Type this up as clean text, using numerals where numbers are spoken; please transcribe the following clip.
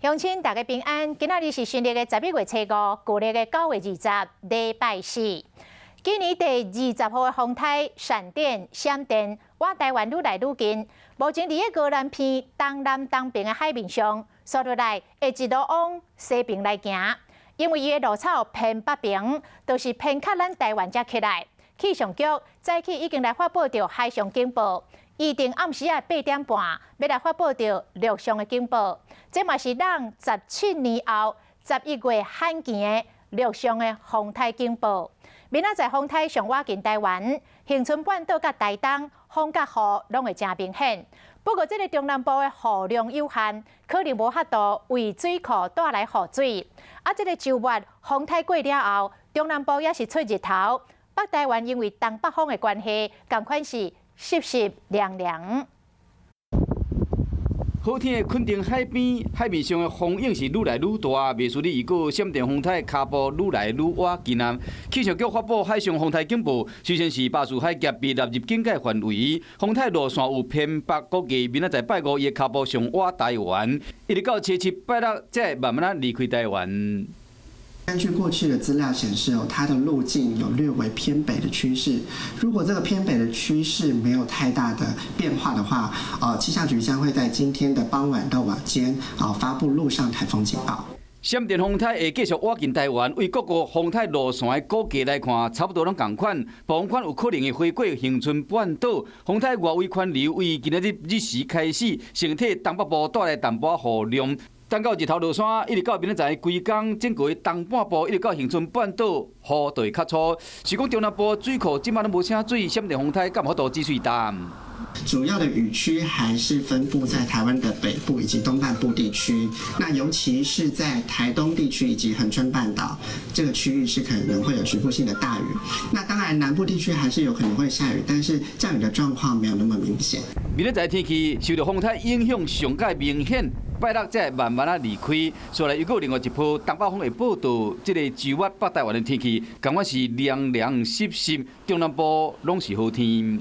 鄉親大家平安，今仔日是新曆的11月初5，舊曆的9月20，禮拜四。今年第20號的風颱閃電閃電，倚台灣愈來愈近。目前佇个高南邊東南東邊的海面上，紲落來會一路往西邊來行，因為伊的路草偏北邊，就是偏較咱台灣遮起來。氣象局早起已經來發布著海上警報，預定暗時仔8點半欲來發布著陸上的警報。這嘛是咱17年後11月罕見的陸上的風颱警報。明仔載風颱上倚近台灣，恆春半島佮台東風佮雨攏會誠明顯。不過，這个中南部的雨量有限，可能無法度為水庫帶來雨水。啊，這个週末風颱過了後，中南部也是出日頭。北台灣因為東北風的關係，仝款是濕濕涼涼。好天的墾丁海邊，海面上的風湧是愈來愈大，袂輸你預告閃電風颱跤步愈來愈倚近啊！氣象局發布海上風颱警報，首先是巴士海峽被納入警戒範圍，風颱路線有偏北，估計明仔載拜五伊的跤步上倚台灣，一直到初七拜六才會慢慢仔離開台灣。根據過去的資料顯示，哦，它的路徑有略為偏北的趨勢。如果這個偏北的趨勢沒有太大的變化的話，氣象局將會在今天的傍晚到晚間啊發布陸上颱風警報。閃電風颱會繼續倚近台灣，為各個風颱路線的估計來看，差不多攏仝款。部分款有可能會飛過恆春半島。風颱外圍環流為今仔日日時開始，先替東北部帶來淡薄雨量。等到日頭落山，一直到明仔載規工，整個東半部一直到恆春半島，雨就會較粗。是講中南部水庫這擺攏無啥水，閃電風颱敢有法度止水乾？主要的雨區還是分布在台灣的北部以及東半部地區，那尤其是在台東地區以及恆春半島這個區域是可能會有局部性的大雨。那當然南部地區還是有可能會下雨，但是降雨的狀況沒有那麼明顯。明仔載天氣受著風颱影響上蓋明顯，拜六才會慢慢仔離開。紲來又閣另外一波東北風會報到，這個週末北台灣的天氣，仝款是涼涼濕濕，中南部攏是好天。